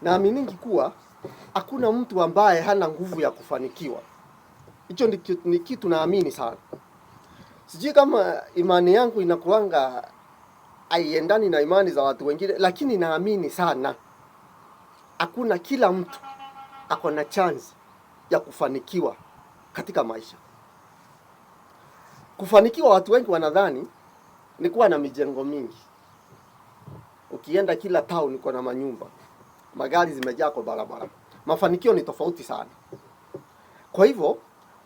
Naaminingi kuwa hakuna mtu ambaye hana nguvu ya kufanikiwa. Hicho ni kitu naamini sana. Sijui kama imani yangu inakuanga haiendani na imani za watu wengine, lakini naamini sana hakuna, kila mtu ako na chance ya kufanikiwa katika maisha. Kufanikiwa, watu wengi wanadhani ni kuwa na mijengo mingi. Ukienda kila town uko na manyumba, magari zimejaa kwa barabara. Mafanikio ni tofauti sana. Kwa hivyo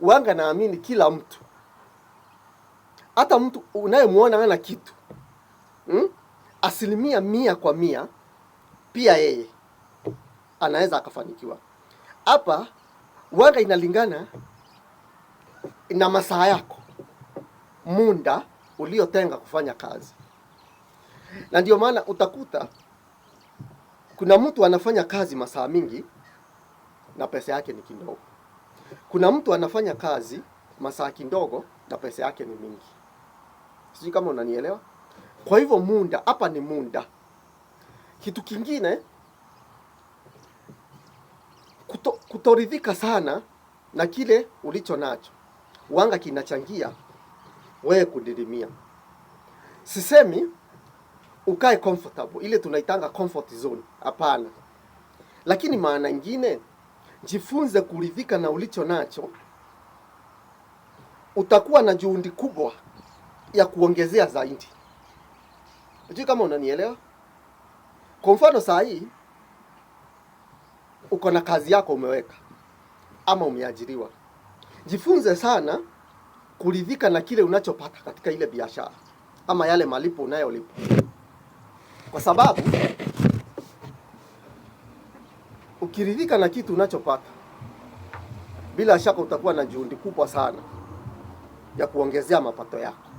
wanga naamini kila mtu, hata mtu unayemwona hana kitu, 100% pia yeye anaweza akafanikiwa. Hapa wanga inalingana na masaa yako, muda uliotenga kufanya kazi, na ndio maana utakuta kuna mtu anafanya kazi masaa mingi na pesa yake ni kidogo. Kuna mtu anafanya kazi masaa kidogo na pesa yake ni mingi. Sijui kama unanielewa. Kwa hivyo muda hapa ni muda. Kitu kingine, kutoridhika sana na kile ulicho nacho wanga kinachangia wewe kudirimia. Sisemi ukae comfortable, ile tunaitanga comfort zone, hapana. Lakini maana ingine, jifunze kuridhika na ulicho nacho, utakuwa na juhudi kubwa ya kuongezea zaidi. Sijui kama unanielewa. Kwa mfano saa hii uko na kazi yako umeweka ama umeajiriwa, jifunze sana kuridhika na kile unachopata katika ile biashara ama yale malipo unayolipa, kwa sababu ukiridhika na kitu unachopata, bila shaka utakuwa na juhudi kubwa sana ya kuongezea mapato yako.